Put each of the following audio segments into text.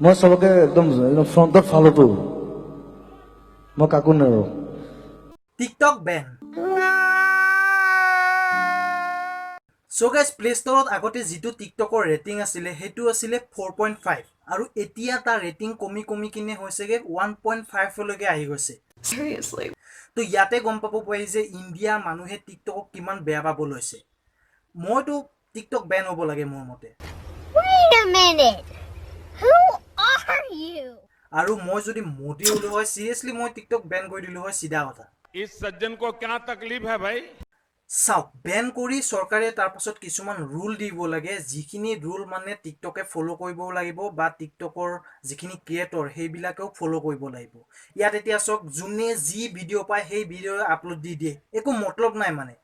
মই চবকে একদম একদম ফ্ৰণ্টত ফালোতো, মই কাকো নেৰো। TikTok Ben. চ' গাইজ, প্লে ষ্ট'ৰত আগতে যিটো টিকটকৰ ৰেটিং আছিলে, সেইটো আছিলে 4.5 আৰু এতিয়া তাৰ ৰেটিং কমি কমি কিনে হৈছেগৈ 1.5লৈকে আহি গৈছে। Seriously. তো ইয়াতে গম পাব পাৰি যে ইণ্ডিয়াৰ মানুহে টিকটকক কিমান বেয়া পাব লৈছে। মইতো টিকটক বেন হ'ব লাগে মোৰ মতে। Wait a minute. Who are you? আৰু মই যদি মোদী হ'লো হয়, চিৰিয়াছলি মই টিকটক বেন কৰি দিলোঁ হয়, চিধা কথা। इस सज्जन को क्या तकलीफ है भाई? চাওক, বেন কৰি চৰকাৰে তাৰপাছত কিছুমান ৰুল দিব লাগে, যিখিনি ৰুল মানে টিকটকে ফ'ল' কৰিব লাগিব বা টিকটকৰ যিখিনি ক্ৰিয়েটৰ, সেইবিলাকেও ফ'ল' কৰিব লাগিব। ইয়াত এতিয়া চাওক, যোনে যি ভিডিঅ' পায় সেই ভিডিঅ' আপলোড দি দিয়ে, একো মতলব নাই মানে।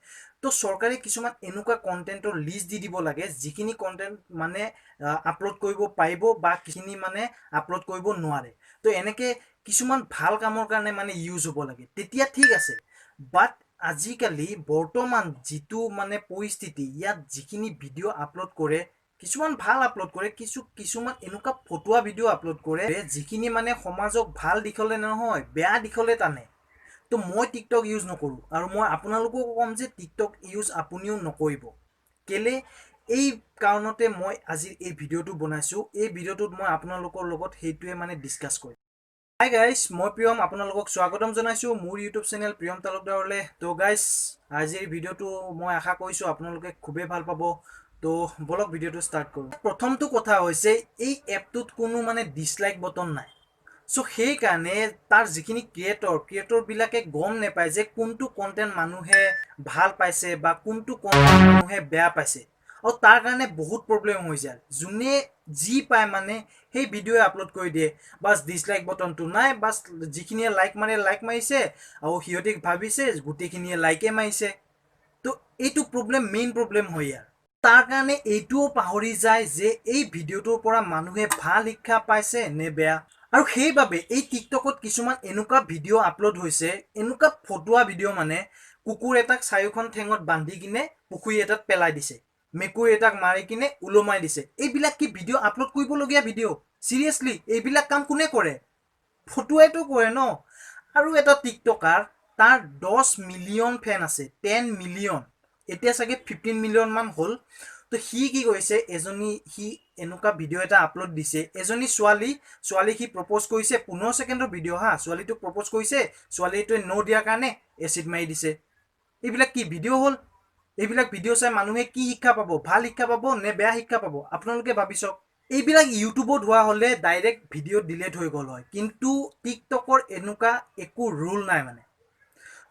তো চৰকাৰে কিছুমান এনেকুৱা কণ্টেণ্টৰ লিষ্ট দি দিব লাগে, যিখিনি কণ্টেণ্ট মানে আপলোড কৰিব পাৰিব বা যিখিনি মানে আপলোড কৰিব নোৱাৰে। তো এনেকৈ কিছুমান ভাল কামৰ কাৰণে মানে ইউজ হ'ব লাগে, তেতিয়া ঠিক আছে। বাট আজিকালি বৰ্তমান যিটো মানে পৰিস্থিতি, ইয়াত যিখিনি ভিডিঅ' আপলোড কৰে, কিছুমান ভাল আপলোড কৰে, কিছুমান এনেকুৱা ফটুৱা ভিডিঅ' আপলোড কৰে, যিখিনি মানে সমাজক ভাল দিশলৈ নহয়, বেয়া দিশলৈ টানে। তো মই টিকটক ইউজ নকৰোঁ আৰু মই আপোনালোককো ক'ম যে টিকটক ইউজ আপুনিও নকৰিব। কেলে? এই কাৰণতে মই আজি এই ভিডিঅ'টো বনাইছোঁ। এই ভিডিঅ'টোত মই আপোনালোকৰ লগত সেইটোৱে মানে ডিছকাছ কৰিম। হাই গাইজ, মই প্ৰিয়ম, আপোনালোকক স্বাগতম জনাইছোঁ মোৰ ইউটিউব চেনেল প্ৰিয়ম তালুকদাৰলৈ। তো গাইজ, আজিৰ ভিডিঅ'টো মই আশা কৰিছোঁ আপোনালোকে খুবেই ভাল পাব। তো ব'লক, ভিডিঅ'টো ষ্টাৰ্ট কৰোঁ। প্ৰথমটো কথা হৈছে, এই এপটোত কোনো মানে ডিছলাইক বটন নাই। চ' সেইকাৰণে তাৰ যিখিনি ক্ৰিয়েটৰ, ক্ৰিয়েটৰবিলাকে গম নাপায় যে কোনটো কণ্টেণ্ট মানুহে ভাল পাইছে বা কোনটো কণ্টেণ্ট মানুহে বেয়া পাইছে আৰু তাৰ কাৰণে বহুত প্ৰব্লেম হৈ যায়। যোনে যি পায় মানে সেই ভিডিঅ'ই আপলোড কৰি দিয়ে। বাছ, ডিছলাইক বটনটো নাই। বাছ, যিখিনিয়ে লাইক মাৰে, লাইক মাৰিছে আৰু সিহঁতে ভাবিছে গোটেইখিনিয়ে লাইকে মাৰিছে। তো এইটো প্ৰব্লেম, মেইন প্ৰব্লেম হয় ইয়াৰ। তাৰ কাৰণে এইটোও পাহৰি যায় যে এই ভিডিঅ'টোৰ পৰা মানুহে ভাল শিক্ষা পাইছে নে বেয়া। আৰু সেইবাবে এই টিকটকত কিছুমান এনেকুৱা ভিডিঅ' আপলোড হৈছে, এনেকুৱা ফটুৱা ভিডিঅ', মানে কুকুৰ এটাক চাৰিওখন ঠেঙত বান্ধি কিনে পুখুৰী এটাত পেলাই দিছে, মেকুৰী এটাক মাৰি কিনে ওলমাই দিছে। এইবিলাক কি ভিডিঅ' আপলোড কৰিবলগীয়া ভিডিঅ'? চিৰিয়াছলি, এইবিলাক কাম কোনে কৰে? ফটুৱাইতো কৰে ন? আৰু এটা টিকটকাৰ, তাৰ 10 মিলিয়ন ফেন আছে, 10 মিলিয়ন। এতিয়া চাগে 15 মিলিয়ন মান হ'ল। তো সি কি কৰিছে? সি এনেকুৱা ভিডিঅ' এটা আপলোড দিছে, এজনী ছোৱালী সি প্ৰপ'জ কৰিছে। 15 ছেকেণ্ডৰ ভিডিঅ' হা। ছোৱালীটোক প্ৰপ'জ কৰিছে, ছোৱালীটোৱে ন' দিয়াৰ কাৰণে এচিড মাৰি দিছে। এইবিলাক কি ভিডিঅ' হ'ল? এইবিলাক ভিডিঅ' চাই মানুহে কি শিক্ষা পাব? ভাল শিক্ষা পাব নে বেয়া শিক্ষা পাব? আপোনালোকে ভাবি চাওক। এইবিলাক ইউটিউবত হোৱা হ'লে ডাইৰেক্ট ভিডিঅ' ডিলেট হৈ গ'ল হয়, কিন্তু টিকটকৰ এনেকুৱা একো ৰুল নাই মানে।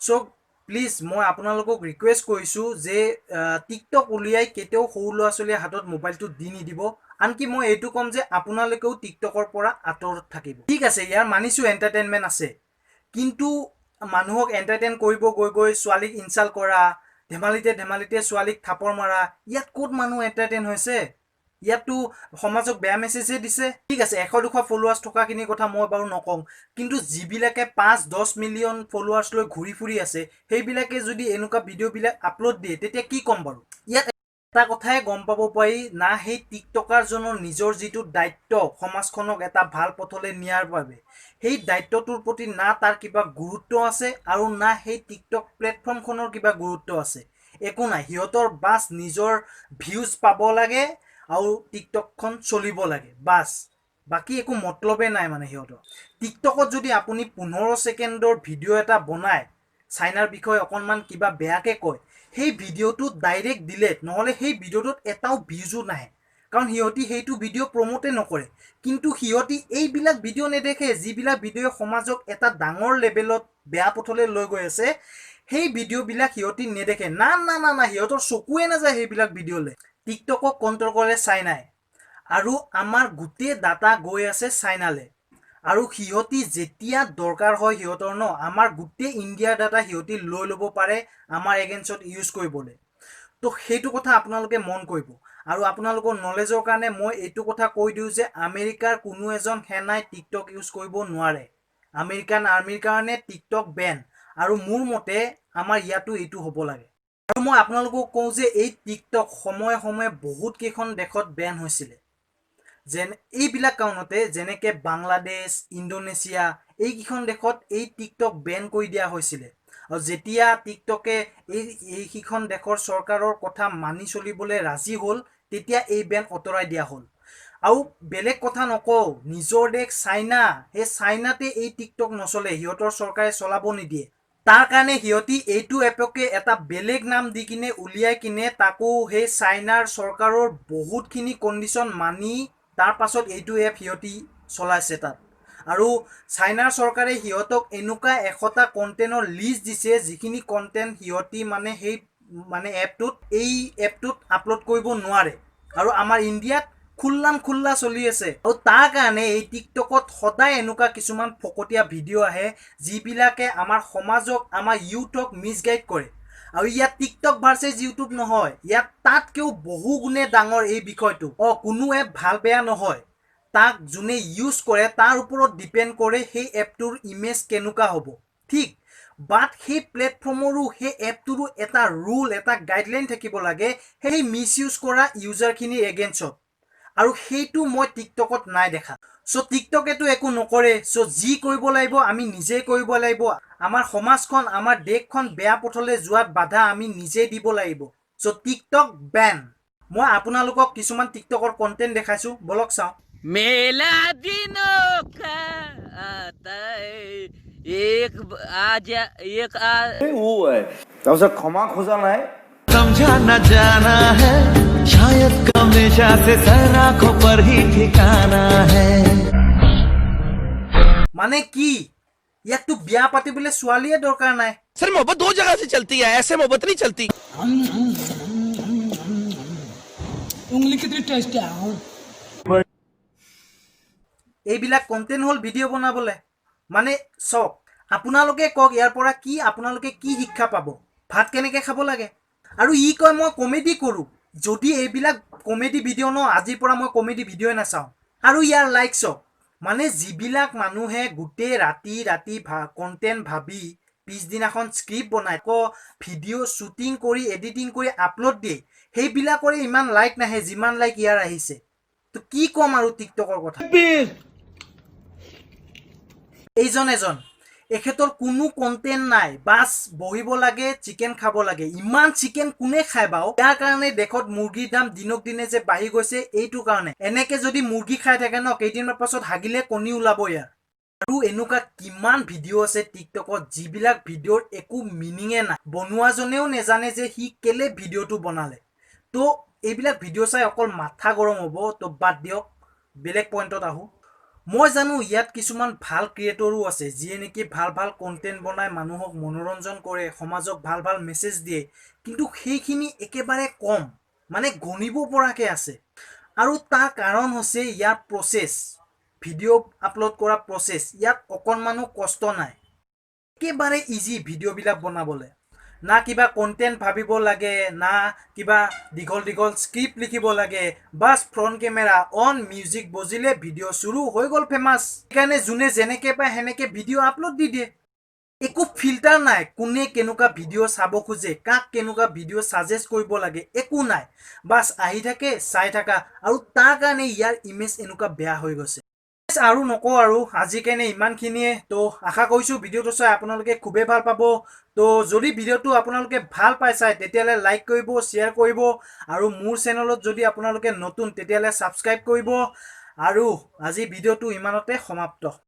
চ' প্লিজ, মই আপোনালোকক ৰিকুৱেষ্ট কৰিছোঁ যে টিকটক উলিয়াই কেতিয়াও সৰু ল'ৰা ছোৱালীৰ হাতত মোবাইলটো দি নিদিব। আনকি মই এইটো ক'ম যে আপোনালোকেও টিকটকৰ পৰা আঁতৰত থাকিব। ঠিক আছে, ইয়াৰ মানিছোঁ এণ্টাৰটেইনমেণ্ট আছে, কিন্তু মানুহক এণ্টাৰটেইন কৰিব গৈ গৈ ছোৱালীক ইনচাল্ট কৰা, ধেমালিতে ধেমালিতে ছোৱালীক থাপৰ মাৰা, ইয়াত ক'ত মানুহ এণ্টাৰটেইন হৈছে? ইয়াততো সমাজক বেয়া মেছেজহে দিছে। ঠিক আছে, 100-200 ফলোৱাৰ্ছ থকাখিনিৰ কথা মই বাৰু নকওঁ, কিন্তু যিবিলাকে 5-10 মিলিয়ন ফলোৱাৰ্ছ লৈ ঘূৰি ফুৰি আছে, সেইবিলাকে যদি এনেকুৱা ভিডিঅ'বিলাক আপলোড দিয়ে, তেতিয়া কি ক'ম বাৰু? ইয়াত এটা কথাই গম পাব পাৰি না, সেই টিকটকাৰজনৰ নিজৰ যিটো দায়িত্ব সমাজখনক এটা ভাল পথলৈ নিয়াৰ বাবে, সেই দায়িত্বটোৰ প্ৰতি না তাৰ কিবা গুৰুত্ব আছে আৰু না সেই টিকটক প্লেটফৰ্মখনৰ কিবা গুৰুত্ব আছে। একো নাই সিহঁতৰ। বাছ, নিজৰ ভিউজ পাব লাগে আৰু টিকটকখন চলিব লাগে, বাছ, বাকী একো মতলবেই নাই মানে সিহঁতৰ। টিকটকত যদি আপুনি 15 ছেকেণ্ডৰ ভিডিঅ' এটা বনায়, চাইনাৰ বিষয়ে অকণমান কিবা বেয়াকৈ কয়, সেই ভিডিঅ'টো ডাইৰেক্ট ডিলেট, নহ'লে সেই ভিডিঅ'টোত এটাও ভিউজো নাহে, কাৰণ সিহঁতি সেইটো ভিডিঅ' প্ৰমোটে নকৰে। কিন্তু সিহঁতি এইবিলাক ভিডিঅ' নেদেখে। যিবিলাক ভিডিঅ'ই সমাজক এটা ডাঙৰ লেভেলত বেয়া পথলৈ লৈ গৈ আছে, সেই ভিডিঅ'বিলাক সিহঁতি নেদেখে। না না না না, সিহঁতৰ চকুৱে নাযায় সেইবিলাক ভিডিঅ'লৈ। টিকটকক কণ্ট্ৰল কৰে চাইনাই আৰু আমাৰ গোটেই ডাটা গৈ আছে চাইনালে। আৰু সিহঁতি যেতিয়া দৰকাৰ হয় সিহঁতৰ ন, আমাৰ গোটেই ইণ্ডিয়াৰ ডাটা সিহঁতি লৈ ল'ব পাৰে আমাৰ এগেইনষ্টত ইউজ কৰিবলৈ। তো সেইটো কথা আপোনালোকে মন কৰিব। আৰু আপোনালোকৰ নলেজৰ কাৰণে মই এইটো কথা কৈ দিওঁ যে আমেৰিকাৰ কোনো এজন সেনাই টিকটক ইউজ কৰিব নোৱাৰে। আমেৰিকান আৰ্মিৰ কাৰণে টিকটক বেন আৰু মোৰ মতে আমাৰ ইয়াতো এইটো হ'ব লাগে। আৰু মই আপোনালোকক কওঁ যে এই টিকটক সময়ে সময়ে বহুত কেইখন দেশত বেন হৈছিলে। যেন এইবিলাক কাৰণতে, যেনেকৈ বাংলাদেশ, ইণ্ডোনেছিয়া, এইকেইখন দেশত এই টিকটক বেন কৰি দিয়া হৈছিলে। আৰু যেতিয়া টিকটকে এইকেইখন দেশৰ চৰকাৰৰ কথা মানি চলিবলৈ ৰাজি হ'ল, তেতিয়া এই বেন আঁতৰাই দিয়া হ'ল। আৰু বেলেগ কথা নকওঁ, নিজৰ দেশ চাইনা, সেই চাইনাতে এই টিকটক নচলে, সিহঁতৰ চৰকাৰে চলাব নিদিয়ে। তাৰ কাৰণে সিহঁতি এইটো এপকে এটা বেলেগ নাম দি কিনে উলিয়াই কিনে, তাকো সেই চাইনাৰ চৰকাৰৰ বহুতখিনি কণ্ডিশ্যন মানি তাৰ পাছত এইটো এপ সিহঁতি চলাইছে তাত। আৰু চাইনাৰ চৰকাৰে সিহঁতক এনেকুৱা 100টা কণ্টেণ্টৰ লিষ্ট দিছে, যিখিনি কণ্টেণ্ট সিহঁতি মানে সেই মানে এপটোত, এই এপটোত আপলোড কৰিব নোৱাৰে। আৰু আমাৰ ইণ্ডিয়াত খুল্লাম খুল্লা চলি আছে। আৰু তাৰ কাৰণে এই টিকটকত সদায় এনেকুৱা কিছুমান ফকতীয়া ভিডিঅ' আহে, যিবিলাকে আমাৰ সমাজক, আমাৰ ইউথক মিছগাইড কৰে। আৰু ইয়াত টিকটক ভাৰ্চেছ ইউটিউব নহয়, ইয়াত তাতকৈও বহু গুণে ডাঙৰ এই বিষয়টো। কোনো এপ ভাল বেয়া নহয়, তাক যোনে ইউজ কৰে তাৰ ওপৰত ডিপেণ্ড কৰে সেই এপটোৰ ইমেজ কেনেকুৱা হ'ব, ঠিক। বাট সেই প্লেটফৰ্মৰো, সেই এপটোৰো এটা ৰুল, এটা গাইডলাইন থাকিব লাগে সেই মিছ ইউজ কৰা ইউজাৰখিনিৰ এগেইনষ্টত। আৰু সেইটো মই টিকটকত নাই দেখা। চ' টিকটকেতো একো নকৰে। চ' যি কৰিব লাগিব আমি নিজেই কৰিব লাগিব। আমাৰ সমাজখন, আমাৰ দেশখন বেয়া পথলৈ যোৱাত বাধা আমি নিজেই দিব লাগিব। চ' টিকটক বেন। মই আপোনালোকক কিছুমান টিকটকৰ কণ্টেণ্ট দেখাইছোঁ, বলক চাওঁ। मेला दिनों का आता है, एक आज एक आ তাৰপিছত ক্ষমা খোজা নাই। समझा न जाना है, शायद हमेशा से सर आंखों पर ही ठिकाना है। মানে কি, ইয়াততো বিয়া পাতিবলৈ ছোৱালীয়ে দৰকাৰ নাই। सर, मोहब्बत दो जगह से चलती है, ऐसे मोहब्बत नहीं चलती। उंगली कितनी टेस्टी है। এইবিলাক কণ্টেণ্ট হ'ল ভিডিঅ' বনাবলৈ। মানে চাওক, আপোনালোকে কওক, ইয়াৰ পৰা কি আপোনালোকে কি শিক্ষা পাব? ভাত কেনেকৈ খাব লাগে? আৰু ই কয় মই কমেডি কৰোঁ। যদি এইবিলাক কমেডি ভিডিঅ' ন, আজিৰ পৰা মই কমেডি ভিডিঅ'ই নাচাওঁ। আৰু ইয়াৰ লাইক চাওক, মানে যিবিলাক মানুহে গোটেই ৰাতি ৰাতি কণ্টেণ্ট ভাবি পিছদিনাখন স্ক্ৰিপ্ট বনাই, আকৌ ভিডিঅ' শ্বুটিং কৰি, এডিটিং কৰি আপলোড দিয়ে, সেইবিলাকৰে ইমান লাইক নাহে যিমান লাইক ইয়াৰ আহিছে। তো কি ক'ম আৰু টিকটকৰ কথা? এইজন এজন, এখেতৰ কোনো কণ্টেণ্ট নাই, বাছ বহিব লাগে, চিকেন খাব লাগে। ইমান চিকেন কোনে খায় বাৰু? ইয়াৰ কাৰণে দেশত মুৰ্গীৰ দাম দিনক দিনে যে বাঢ়ি গৈছে এইটো কাৰণে। এনেকে যদি মুৰ্গী খাই থাকে ন, কেইদিনমান পাছত হাগিলে কণী ওলাব ইয়াৰ। আৰু এনেকুৱা কিমান ভিডিঅ' আছে টিকটকত, যিবিলাক ভিডিঅ'ৰ একো মিনিঙে নাই, বনোৱাজনেও নেজানে যে সি কেলে ভিডিঅ'টো বনালে। তো এইবিলাক ভিডিঅ' চাই অকল মাথা গৰম হ'ব। তো বাদ দিয়ক, বেলেগ পইণ্টত আহোঁ। মই জানো ইয়াত কিছুমান ভাল ক্ৰিয়েটৰো আছে, যিয়ে নেকি ভাল ভাল কণ্টেণ্ট বনাই মানুহক মনোৰঞ্জন কৰে, সমাজক ভাল ভাল মেছেজ দিয়ে। কিন্তু সেইখিনি একেবাৰে কম, মানে গণিব পৰাকৈ আছে। আৰু তাৰ কাৰণ হৈছে ইয়াৰ প্ৰচেছ, ভিডিঅ' আপলোড কৰা প্ৰচেছ। ইয়াত অকণমানো কষ্ট নাই, একেবাৰে ইজি ভিডিঅ'বিলাক বনাবলৈ। না কিবা কণ্টেণ্ট ভাবিব লাগে, না কিবা দীঘল দীঘল স্ক্ৰিপ্ট লিখিব লাগে। বাছ ফ্ৰণ্ট কেমেৰা অন, মিউজিক বজিলে, ভিডিঅ' চুৰু হৈ গ'ল, ফেমাছ। সেইকাৰণে যোনে যেনেকৈ পায় সেনেকৈ ভিডিঅ' আপলোড দি দিয়ে। একো ফিল্টাৰ নাই, কোনে কেনেকুৱা ভিডিঅ' চাব খোজে, কাক কেনেকুৱা ভিডিঅ' ছাজেষ্ট কৰিব লাগে, একো নাই। বাছ আহি থাকে, চাই থাকা। আৰু তাৰ কাৰণে ইয়াৰ ইমেজ এনেকুৱা বেয়া হৈ গৈছে। আৰু নকওঁ আৰু, আজিৰ কাৰণে ইমানখিনিয়ে। তো আশা কৰিছোঁ ভিডিঅ'টো চাই আপোনালোকে খুবেই ভাল পাব। তো যদি ভিডিঅ'টো আপোনালোকে ভাল পাই চাই, তেতিয়াহ'লে লাইক কৰিব, শ্বেয়াৰ কৰিব আৰু মোৰ চেনেলত যদি আপোনালোকে নতুন, তেতিয়াহ'লে ছাবস্ক্ৰাইব কৰিব। আৰু আজি ভিডিঅ'টো ইমানতে সমাপ্ত।